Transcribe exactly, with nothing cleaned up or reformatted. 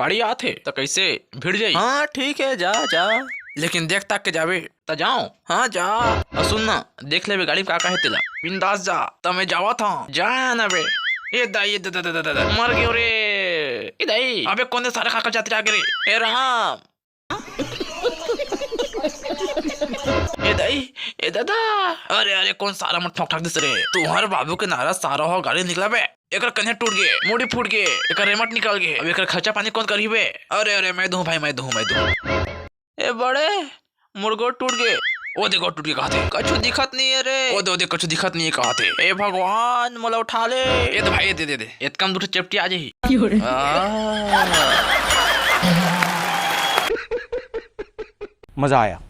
गाड़ी आत हे, त कइसे भिड़ जाई? हाँ, ठीक हे, जा, जा। लेकिन देख ताक के जाबे। त जाओ। हाँ, जा। अउ सुन ना, देख लेबे गाड़ी में का का हे तेला। बिंदास जा, त मैं जावत हँव। जा ना बे। ए दाई, ए दा, दा, दा, दा, दा, मर गेंव रे। ए दाई, अबे कोन दे सारा काकर जात आगे रे। ए राम। ए दाई, ए दादा। अरे, अरे, कोन सारा मन ठोक ठाक दिस रे। तुँहर बाबू के नारा सारा हो गाड़ी निकला बे। एकर कन्हे टूट गे, मुड़ी फूट गे, एकर रेमट निकल गे। अब एकर खर्चा पानी कोन करही बे? अरे, अरे, मैं दूँ भाई, मैं दूँ, मैं दूँ। ए बड़े, मोर गोड़ टूट गे। ओ दे गोड़ टूट गे कहत हे। कछु दिखत नइ हे रे। ओ दे, ओ दे कछु दिखत नइ हे कहत हे। ए भगवान, मोला उठा ले। ए दे भाई, ए दे, दे, दे। एतका म दू ठो चेपटी आ जाही। आ। मजा आया।